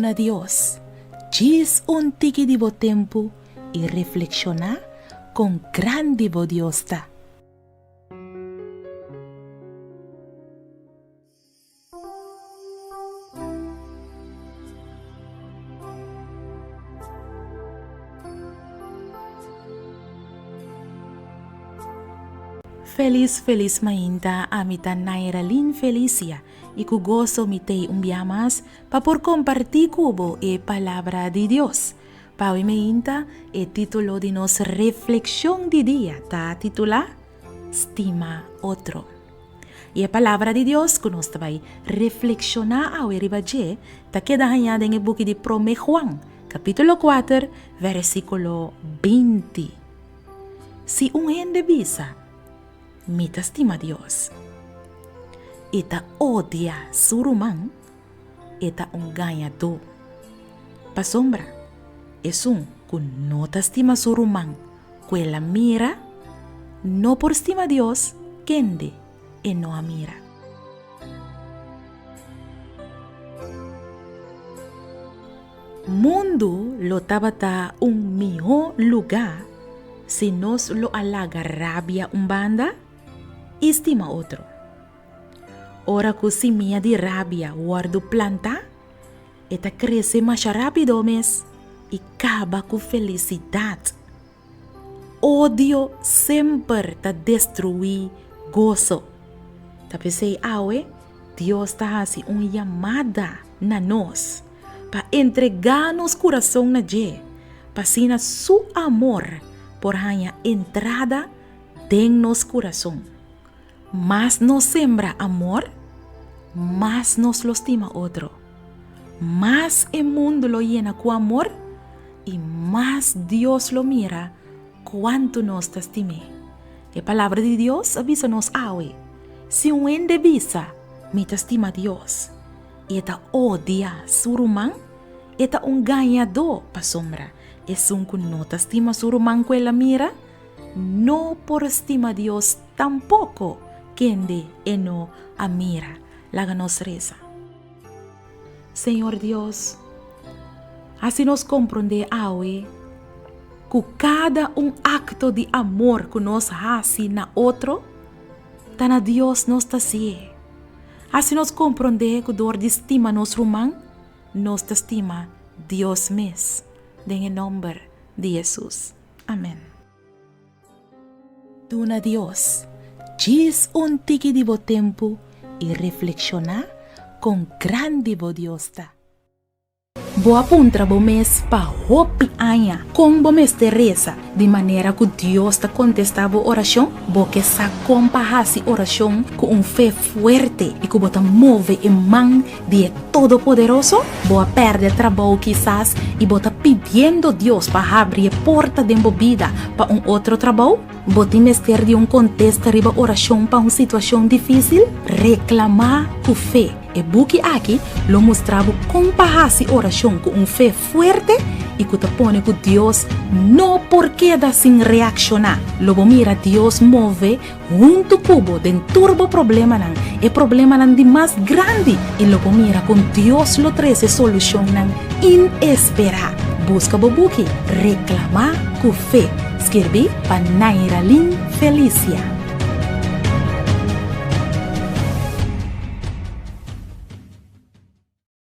Duna Dios djis un tiki di bo tempu i reflekshoná kon grandi bo Dios ta. Felis felis mainta ami ta Nairalyn Felicia y cu goso mi tey un bia mas pa por comparti cu bo e palabra di Dios. Pa awe mainta e titulo di nos reflexion di dia ta titula Stima otro. I e Palabra di Dios ku nos ta bai reflekshoná awe riba dje ta keda hañá den e buki di Promé Juan, kapítulo kuater, versíkulo 20. Si un hende bisa, Mi ta stima Dios, i ta odia su ruman, e ta un gañadó. Pasobra esun ku no ta stima su ruman ku el a mira, no por stima Dios kende e no a mira. Mundu lo tabata un mihó lugá si nos lo a laga rabia un banda i stima otro. Ora ku simia di rabia wòrdu plantá, e ta krese masha rápido mes i kaba ku felisidat. Odio semper ta destruí goso. Ta p'esei awe Dios ta hasi un yamada na nos pa entregá nos kurason na dje, pa asina su amor por haña entrada den nos kurason. Mas nos sembra amor, mas nos lo stima otro. Mas e mundu lo yena ku amor i mas Dios lo mira kuantu nos ta stim'é. E Palabra di Dios a bisa nos awe, Si un hende bisa, Mi ta stima Dios, i e ta odia su ruman, e ta un gañadó, pasobra esun ku no ta stima su ruman ku el a mira, no por stima Dios tampoko kende e no a mira. Laga nos resa. Señor Dios, hasi nos komprondé awe ku kada un akto di amor ku nos hasi na otro, ta na Dios nos ta hasié. Hasi nos komprondé ku dor di stima nos ruman, nos ta stima Dios mes. Den e nòmber di Hesus. Amen. Duna Dios djis un tiki di bo tempu i reflekshoná kon grandi bo Dios ta. Bo a puntra bo mes pa hopi aña kon bo mester resa di manera ku Dios ta kontestá bo orashon? Bo ke sa kon pa hasi orashon ku un fe fuerte i ku bo ta move e man di e Todopoderoso? Bo a pèrdè trabou kisas i bo ta pidiendo Dios pa habri e porta den bo bida pa un otro trabou? Bo tin mester di un kontesta riba orashon pa un situashon difísil? Reklamá ku fe! E buki aki lo mustra bo kon pa hasi orashon ku un fe fuerte i ku ta pone ku Dios no por keda sin reakshoná. Lo bo mira Dios move Huntu ku bo den tur bo problemanan, e problemanan di mas grandi, i lo bo mira kon Dios lo trese solushonnan inesperá. Buska bo buki Reklamá ku Fe, skirbí pa Nairalyn Felicia.